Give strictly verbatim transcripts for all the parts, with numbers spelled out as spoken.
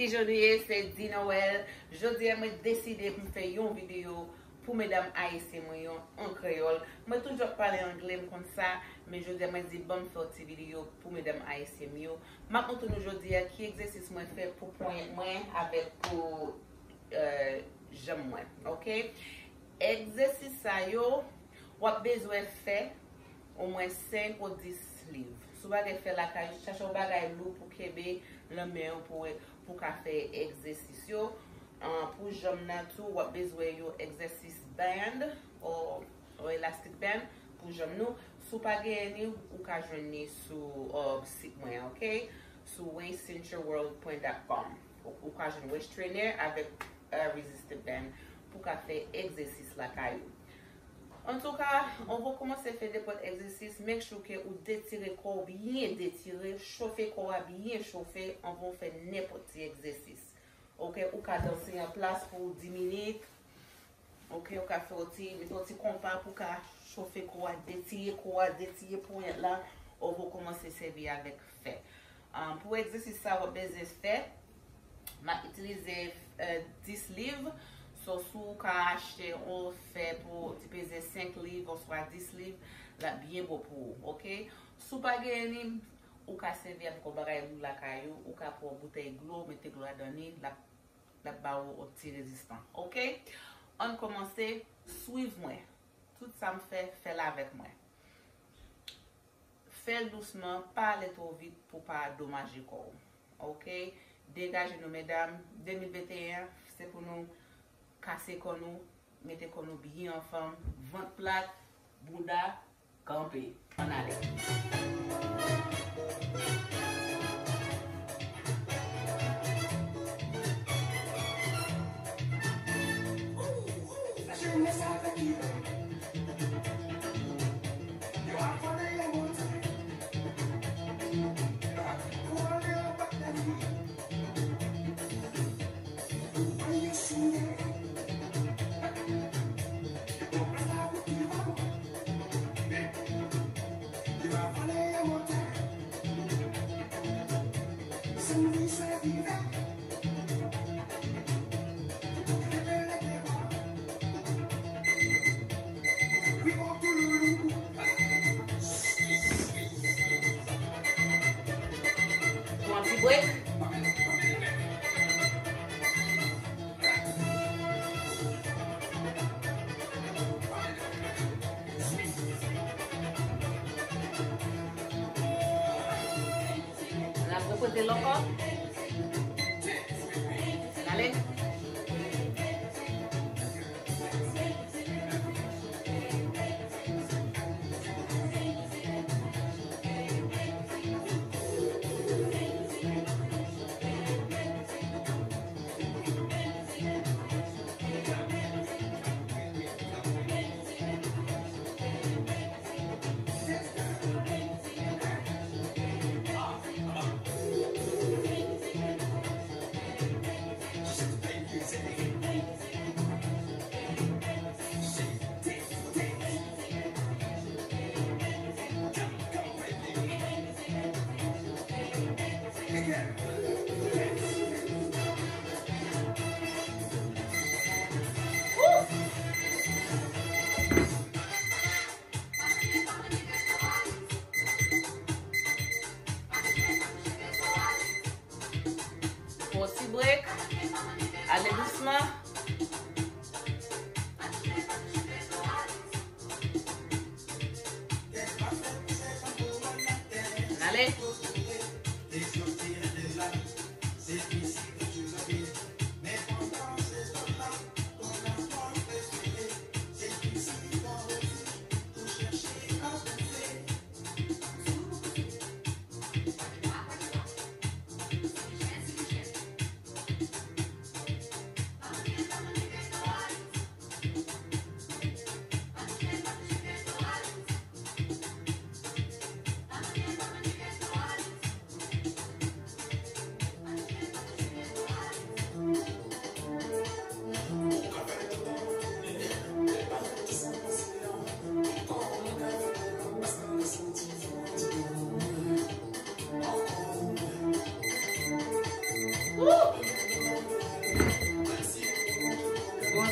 Ki jou nou ye? Se Di Noël. Jodi a mwen deside pou m fè yon videyo pou medam ayisyen mwen yo an kreyòl. Mwen toujou ap pale angle, m konn sa, men jodi a mwen di ban m fè yon ti videyo pou medam ayisyen m yo. M ap montre nou jodi a ki egzèsis mwen fè pou ponyèt mwen avèk pou, euh, janm mwen, oke? Egzèsis sa yo, w ap bezwen fè omwen senk ou dis liv. Si w pa gen fè lakay ou, chache yon bagay lou pou kenbe nan men w pou, pou ka fè egzèsis yo. Ah, pou janm nan tou, w ap bezwen yon egzèsis band ou, ou elastic band pou janm nou. Si w pa genyen li, ou ka jwenn li sou, ah, sit mwen, oke? Sou waist cinture world point com. Ou, ou ka jwenn waist trainer avèk, ah, resistive band pou ka fè egzèsis lakay ou. Antouka, anvan w kòmanse fè nenpòt egzèsis, make sure ke ou detire kò w byen detire, chofe kò a byen chofe anvan w fè nenpòt ti egzèsis. Oke, ou ka danse an plas pou dis minit. Oke, ou ka fè yon ti, mete yon ti konpa pou ka chofe kò a, detire kò a, detire ponyèt la, anvan w kòmanse sèvi avèk fè. Ah, pou egzèsis sa, w ap bezwen fè, m ap itilize, eh, dis liv. So, si w ka achte yon fè pou ti peze senk liv oswa dis liv, l ap byen bon pou ou, oke? Si w pa genyen li, ou ka sèvi avèk yon bagay lou lakay ou, ou ka pran yon boutèy dlo, mete dlo ladan li, l ap, l ap ba ou yon ti rezistans, oke? Ann kòmanse, swiv mwen. Tout sa m fè, fè l avèk mwen. Fè l dousman, pa ale twò vit pou pa domaje kò w. Oke? Degaje nou, medam. De mil venteyen an, se pou nou kase kò nou, mete kò nou byen anfòm, vant plat, bounda kanpe. Ann ale. Pran ti brek. N ap repete l ankò. Ale. Fè yon ti brek. Ale dousman. Ale.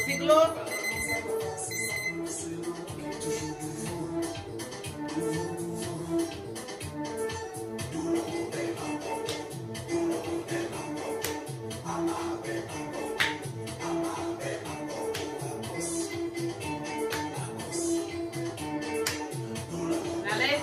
Siglo. Ale.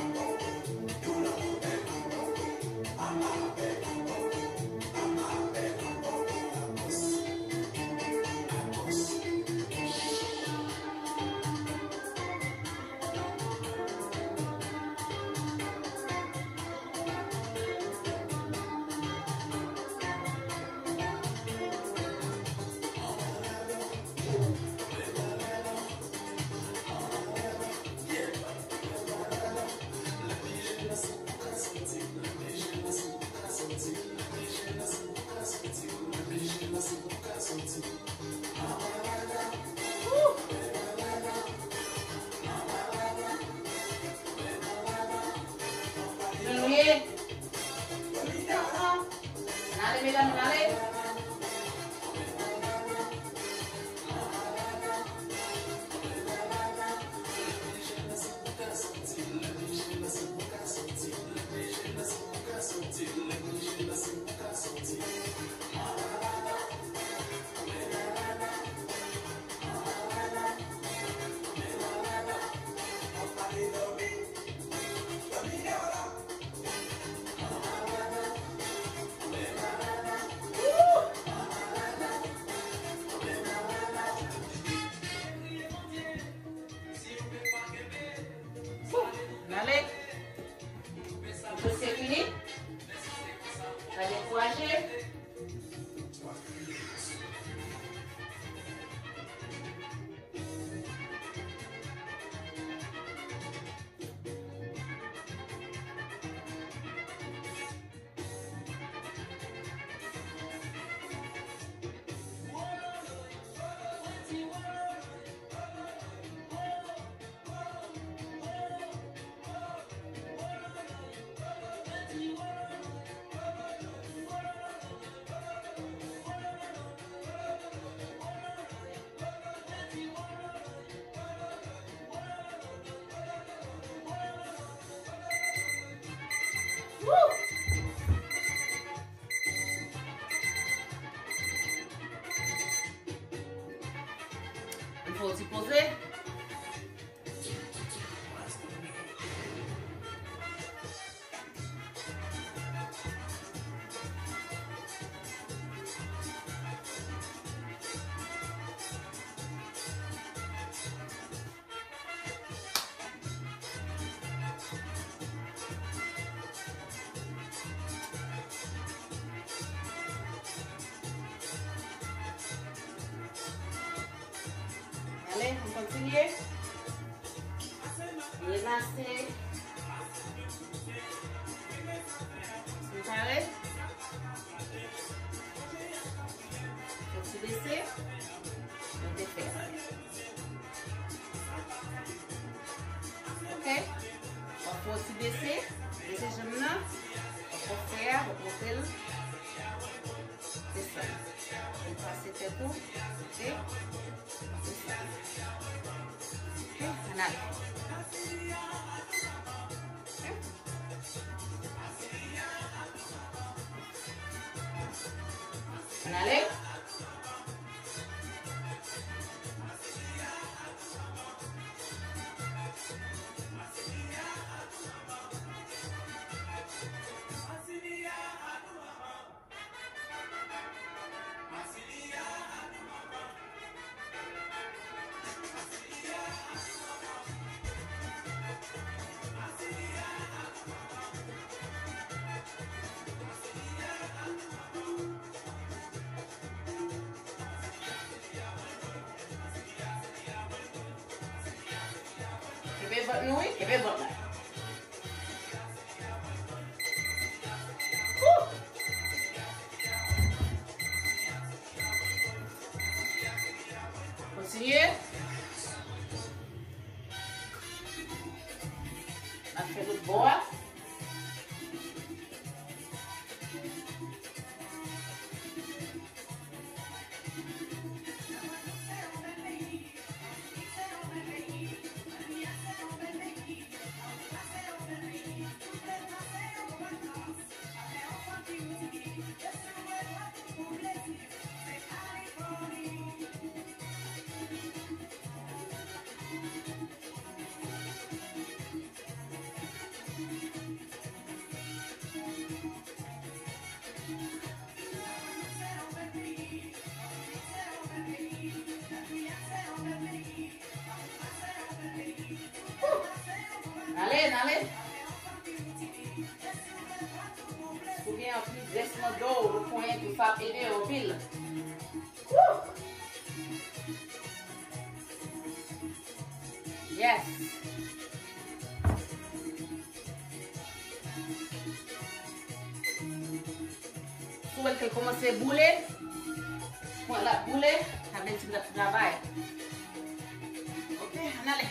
Janvier. Ann ale, medam, ann ale. Ann ale. Dosye fini. Pa dekouraje. Ann fè yon ti poze. Ale, ann kontinye. Relase. Nou pare? Fò ti bese. Nou te fè. Ok? W ap fè yon ti bese, bese janm nan, w ap fè a, w ap monte l. Se sa. Ou pase tèt ou, ok? Se sa. Ok? Ann ale. Ok? Ann ale. Kenbe vant nou, wi, kenbe vant la. Woo! Kontinye. N ap fè lòt bò a. Ale, ale. Ou gen anpil grès nan do w, ou konnen tou sa ap ede w anpil. Woo! Yes. Si w wè ke l kòmanse boule, pran l ap boule, sa vle di l ap travay. Ok, ann ale.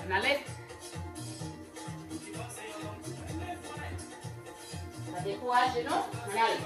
Ann ale. Pa dekouraje non. Ann ale.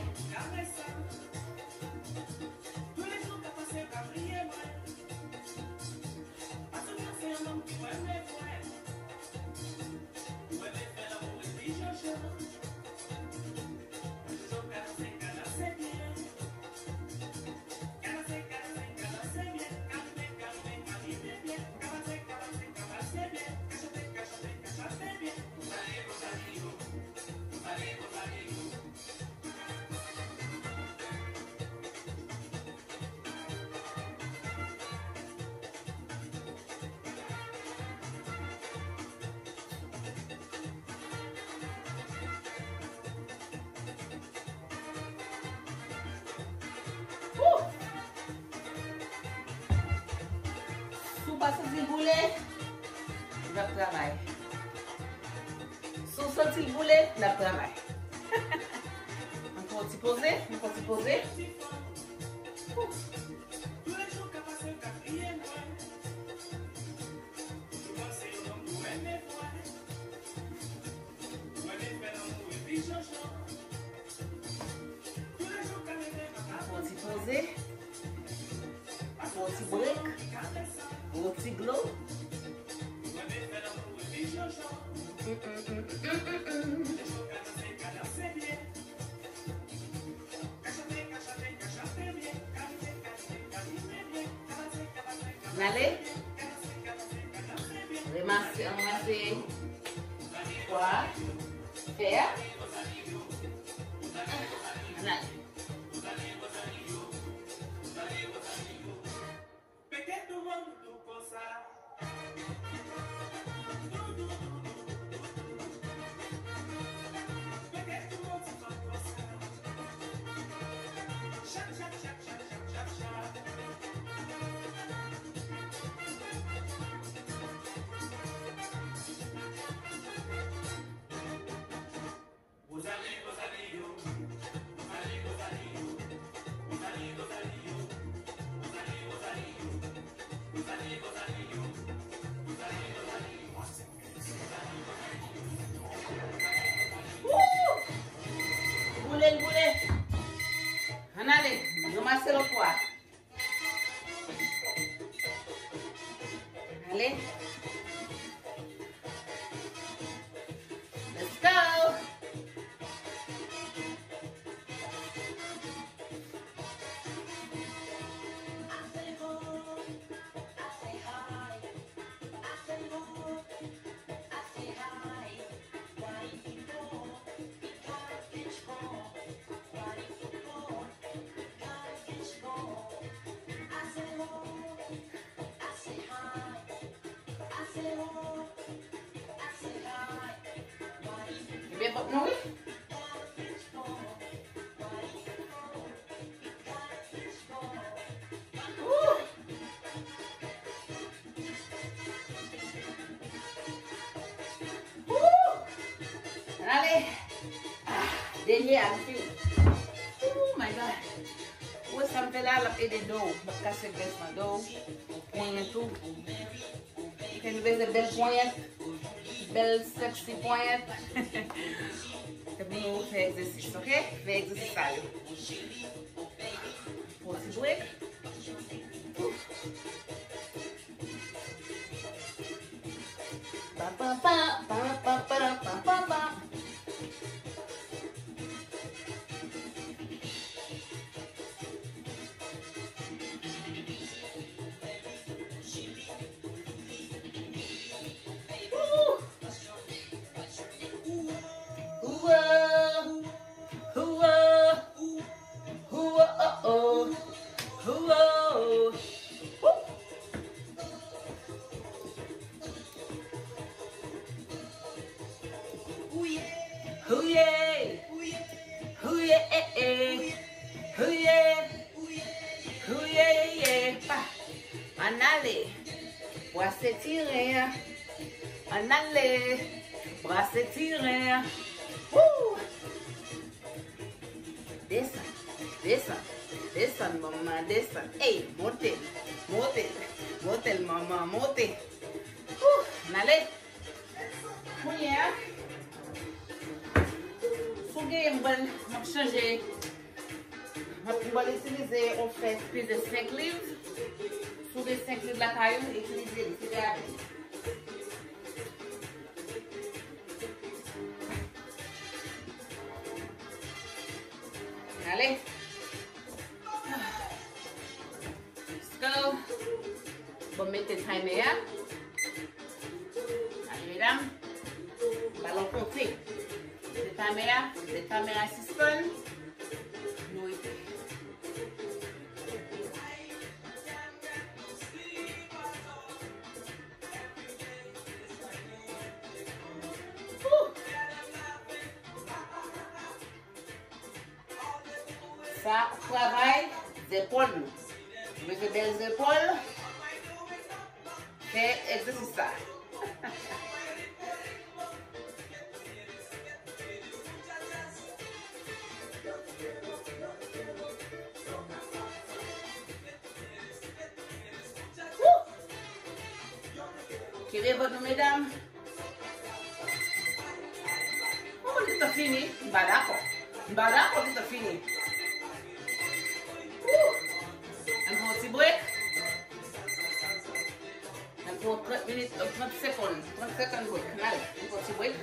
Woo! Si w pa santi l boule, l ap travay. Si w santi l boule, l ap travay. Ankò yon ti poze, ankò yon ti poze. Woo! Fè yon ti poze. Fè yon ti break. Yon ti glow. N ale. Ranmase, ranmase. Kwa. Fè. N ale. Dènye a, nou fini. Oh my God. Ou wè sa m fè la, l ap ede do w. L ap kase grès nan do w. Ou ponyèt ou. Ou te bezwen bèl ponyèt. Bèl sexy ponyèt. Epi nou fè egzèsis, ok? Fè egzèsis sa yo. Pran ti break. Pa, pa, pa, pa, pa, pa, pa, pa, pa. Ooh. Ooh, oh. Ooh, oh. Ooh, oh, oh, oh. Ooh, oh, oh. Ooh. Ooh, yeah. Ooh, yeah, eh, eh. Ooh, yeah. Ooh, yeah, yeah, yeah. Pa. Ann ale. Brase ti ren an. Ann ale. Brase ti ren an. Woo! Desann, desann, desann, manman, desann. Ey, monte l, monte l, monte l, manman, monte. Woo! Ann ale. Kounye a, si w genyen, m pral, m ap chanje. M ap, m pral itilize yon fè peze senk liv. Si w gen senk liv lakay ou, itilize li, se gade. Ale. Let's go. Bon, mete timer a. Ale, medam. Ba l yon konte. Mete timer a. Mete timer a sispann. Nou rete. Woo! Sa travay zepòl nou. Mete bèl zepòl. Fè egzèsis sa. Woo! Kenbe vant nou, medam. Kòman li t ap fini? M pa dakò. M pa dakò li t ap fini. Woo! Ann pran yon ti break. Ann pran trant minit, trant segonn. Trant segonn break. Ann ale. Ann pran yon ti break.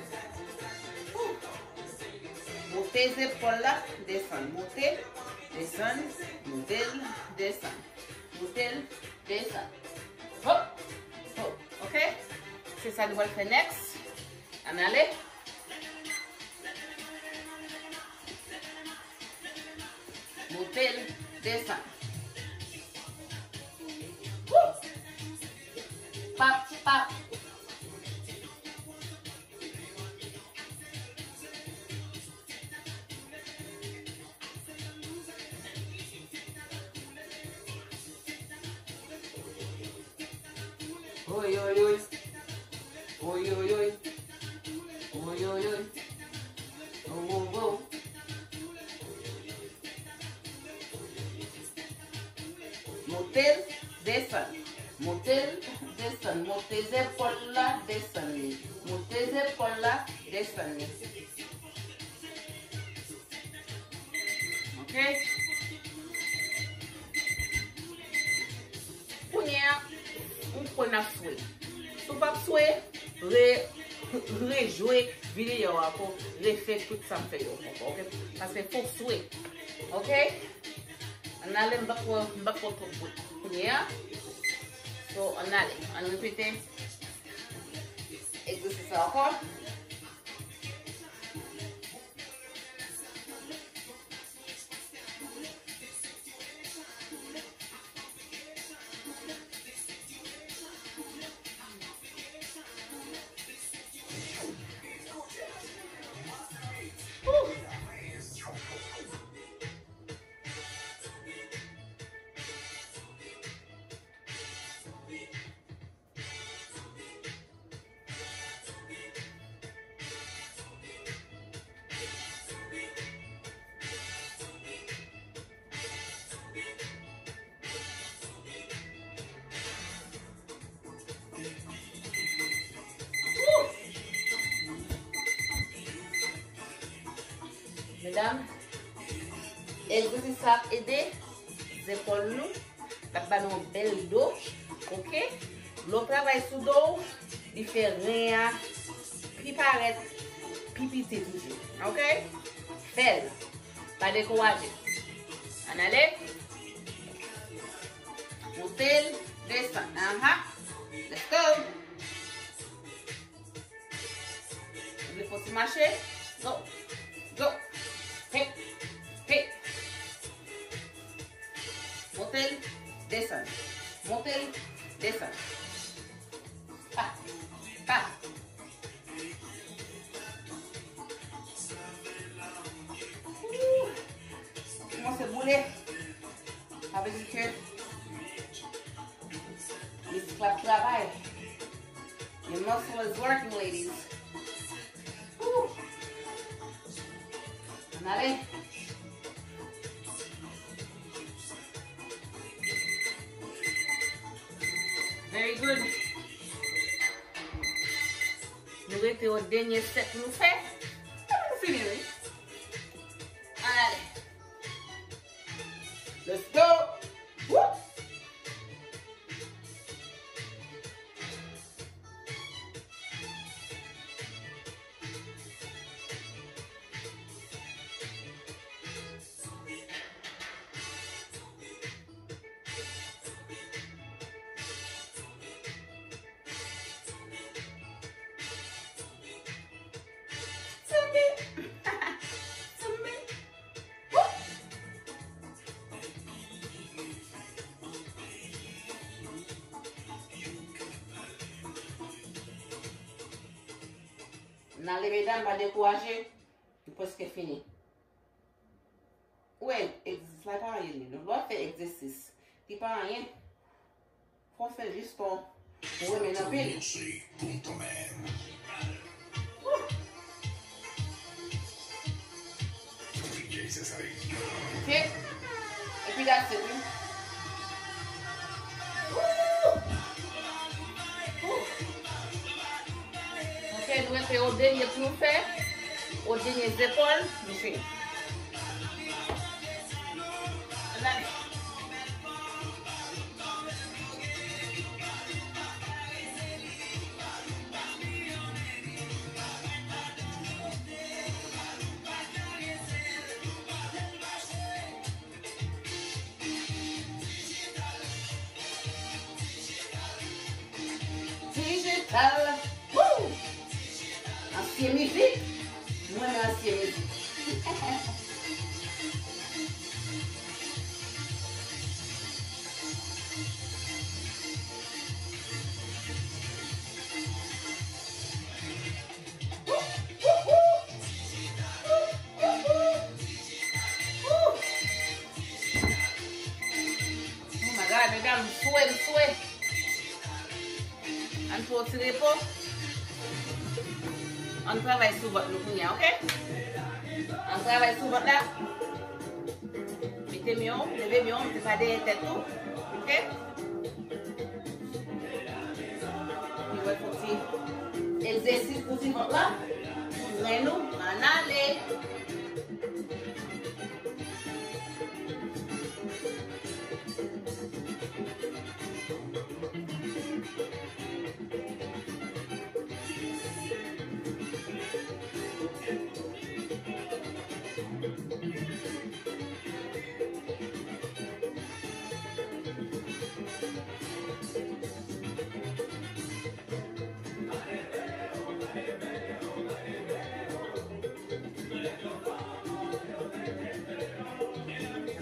Woo! Monte zepòl la, desann. Monte, desann, monte l, desann. Monte l, desann. Hop, hop. Ok? Se sa nou pral fè next. Ann ale. Monte l, desann. Woo! Pap, pap. Oy, oy, oy. Oy, oy, oy. Oy, oy, oy. Oh, oh, oh. Monte l, desann. Monte l, desann. Monte zepòl la, desann li. Monte zepòl la, desann li. Ok? Kounye a, ou konn ap swe. Si w p ap swe, re, rejwe videyo a pou refè tout sa m fè yo ankò, ok? Paske fòk swe, ok? Ann ale, m p ap pran, m p ap pran twòp bout kounye a. So, ann ale, ann repete egzèsis la ankò. Medam, egzèsis sa ap ede zepòl nou, l ap ba nou yon bèl do, oke? Lè w travay sou do w, li fè ren an pi parèt pi piti toujou, oke? Fè l, pa dekouraje. Ann ale. Monte l, desann. Aha. Let's go. Oubli fò ti mache. Go. Go. Hey. Hey. Monte l, desann. Monte l, desann. Pa. Pa. Ooh. Kòmanse boule. Sa vle di ke mizik la ap travay. Your muscle is working, ladies. Ooh. Ann ale. Very good. Nou rete yon dènye sèt pou nou fè. Epi nou fini, wi. Ann ale. Let's go. Woo! N ale, medam, pa dekouraje. Nou prèske fini. Ou wè, egzèsis la pa anyen li. Nou dwe fè egzèsis. Li pa anyen. Fò w fè jis pou w renmen anpil. Woo! Ok. Epi that's it, wi. Woo! Woo! Ok, nou rete yon dènye pou nou fè. Yon dènye zepòl, nou fini. Ann ale. Dijital. Woo! Ansyen mizik. Mwen nan ansyen mizik. Oh my God, medam, m swe, m swe. Ann pran yon ti repo. Ann travay sou vant nou kounye a, ok? Ann travay sou vant la. Mete men w, leve men w, mete sa dèyè tèt ou, ok? Epi wè fon ti egzèsis pou ti vant la, pou grenn nou, ann ale.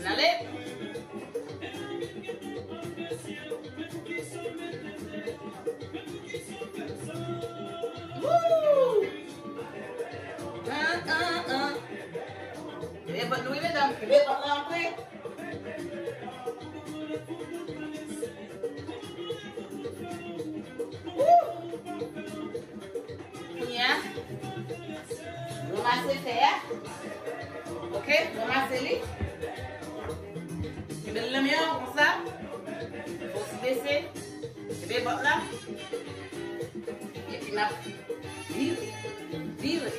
Ann ale. Woo! An, an, an. Kenbe vant nou wi, medam. Kenbe vant lan anpre. Woo! Kounye a, ranmase fè a. Ok, ranmase li. Kenbe l nan men w konsa. Fò w ti bese. Kenbe vant la. Epi n ap vire, vire.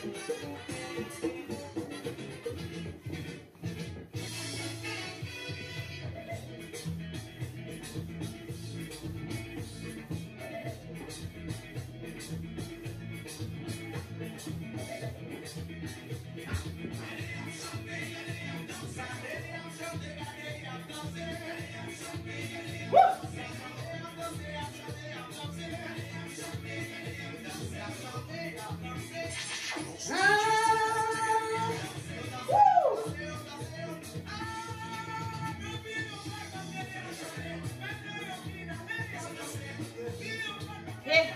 Hey!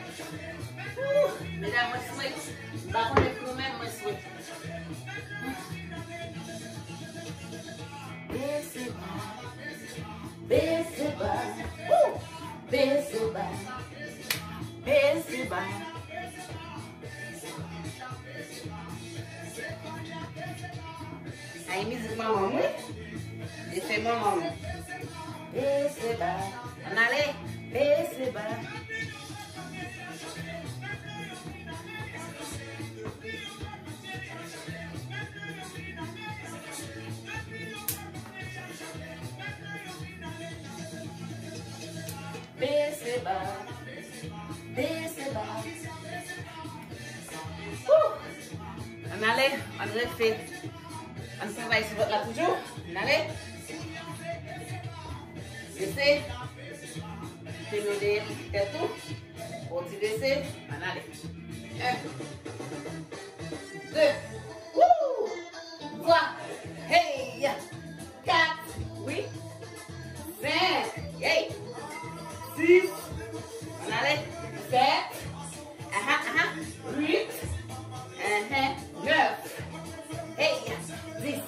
Woo! Medam, mwen swet. M pa konnen pou nou menm, mwen swet. Bese ba, bese ba, woo! Bese ba, bese ba. Sa e mizik manman m, wi. Bese manman m. Bese ba. Ann ale. Bese ba. Bese ba. Bese ba. Woo! Ann ale, ann refe. Ann travay sou vant la toujou. Ann ale. Bese. Kite nou dèyè tèt ou. Yon ti bese. Ann ale. En. De. Woo! Twa. Hey! Kat. Wi. Senk. Hey! Sis. Ann ale. Sèt. Aha, aha. Uit. Enhen. Nèf. Hey! Dis.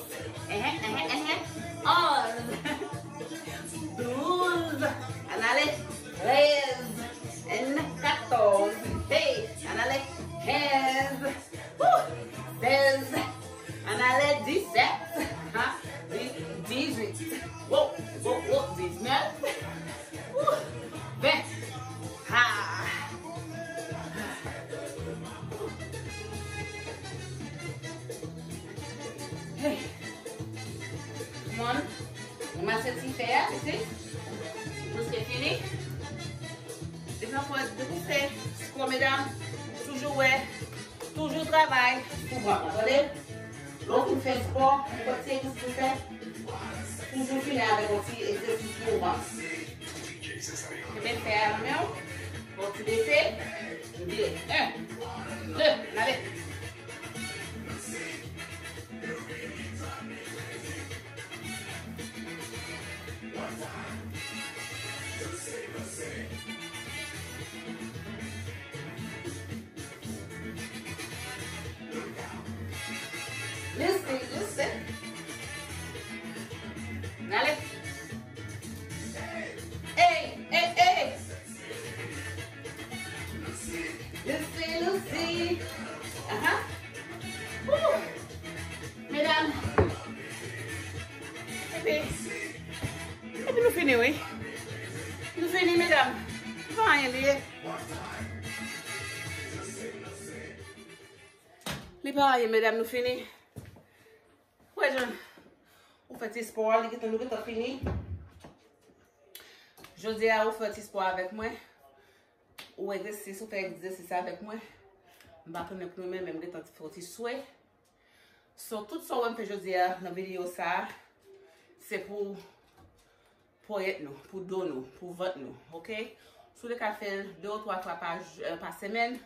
Enhen, enhen, enhen. Onz. Douz. Ann ale. Trèz. En katòz. Hey! Ann ale. Kenz. Woo! Sèz. Ann ale. Disèt. Ha! Di-, dizuit. Woo! Woo! Woo! Diznèf. Woo! Ven. Ha! Hey! Kòman? Ou mase ti fè a, pitit? Prèske fini. Depi w fè, depi w fè spò, medam, toujou wè, toujou travay pou vant lan, tande? Lè w fin fè spò, nenpòt ti egzèsis ou fè, toujou fini avèk yon ti egzèsis pou vant. Kenbe fè a nan men w, yon ti bese, vire. En, de, ann ale. Lucy, Lucy. Ann ale. Ey, ey, ey. Lucy, Lucy. Aha. Woo! Medam. Epi, epi nou fini, wi. Nou fini, medam. Pa anyen li ye. Li pa anyen, medam, nou fini. Wè, John, ou fè ti spò a, li gentan, nou gentan fini. Jodi a, ou fè ti spò avèk mwen. Ou egzèsis, ou fè egzèsis avèk mwen. M pa konnen pou nou menm, men m gentan fè yon ti swe. So, tout sa w wè m fè jodi a nan videyo sa a, se pou ponyèt nou, pou do nou, pou vant nou, oke? Si w te ka fè l de ou twa fwa pa j-, eh, pa semèn,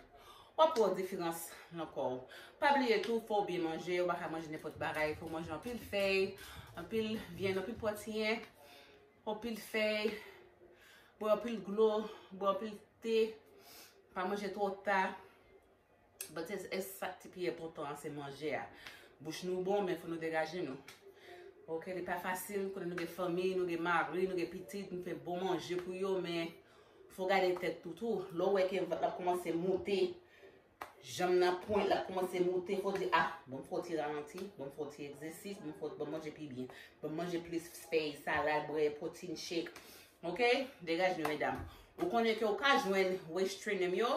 w ap wè yon diferans nan kò w. Pa bliye tou, fò w byen manje, ou pa ka manje nenpòt bagay, fò w manje anpil fèy, anpil vyann, anpil pwatiyen, anpil fèy, bwè anpil dlo, bwè anpil te, pa manje twò ta. But se, se sa k ti pi enpòtan an, se manje a. Bouch nou bon, men fò nou degaje nou. Oke, li pa fasil, konnen nou gen fanmi, nou gen mari, nou gen pitit, nou fè bon manje pou yo, men fò gade tèt ou tou. Lè w wè ke vant la ap kòmanse moute, janm nan pwent la ap kòmanse moute, fò w di, ah, bon, m fè yon ti ralanti, bon, m fè yon ti egzèsis, bon, m fè, bon, m manje pi byen, bon, m manje plis fèy, salad, bwè pwotein shake. Oke? Degaje nou, medam. Ou konnen ke ou ka jwenn waist trainer m yo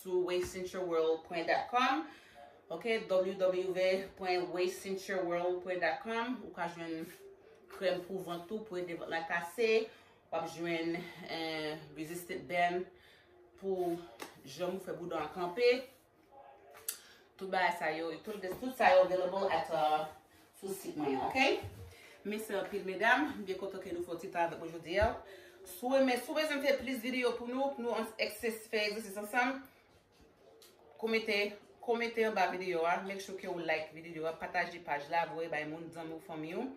sou waist cinture world point com. Oke? W W W point waist cinture world point com. Ou ka jwenn krèm pou vant ou, pou ede vant la kase. W ap jwenn, eh, resistant band pou janm ou fè bouda w kanpe. Tout bagay sa yo, tout, tout sa yo available at uh, sou sit mwen an, ok? Mèsi anpil medam, m byen kontan ke nou fè yon ti tan avèk mwen jodi a. Si w renmen, si w bezwen m fè plis videyo pou nou, pou nou an- egzèsis, fè egzèsis ansanm, komante, komante anba videyo a, make sure ke w like videyo a, pataje paj la, voye bay moun, zanmi w, fanmi w.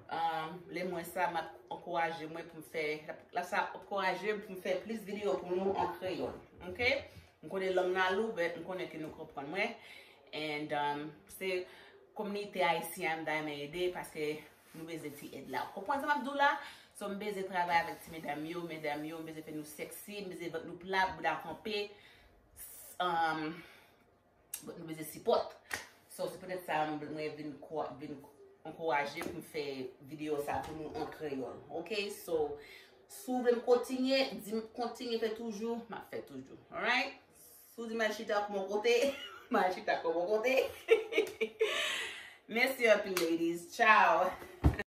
Um, lè m wè sa, m ap ankouraje mwen pou m fè, la sa ap ankouraje m pou m fè plis videyo pou nou an kreyòl, ok? M konnen lang nan lou, but m konnen ke nou konprann mwen. And um, se kominote ayisyen an m ta renmen ede paske nou bezwen ti èd la. Ou konprann sa m ap di w la? So m bezwen travay avèk ti medam yo, medam yo, m bezwen fè nou sexy, m bezwen vant nou plat, bouda kanpe. Um, but nou bezwen sipòt. So se poutèt sa mwen vin, vin ankouraje pou m fè videyo sa pou nou an kreyòl. Ok? So, si w vle m kontinye, di m kontinye fè toujou, m ap fè toujou. Alright? Si w di m al chita pou yon kote, m al chita pou yon kote. Mèsi anpil, ladies. Ciao!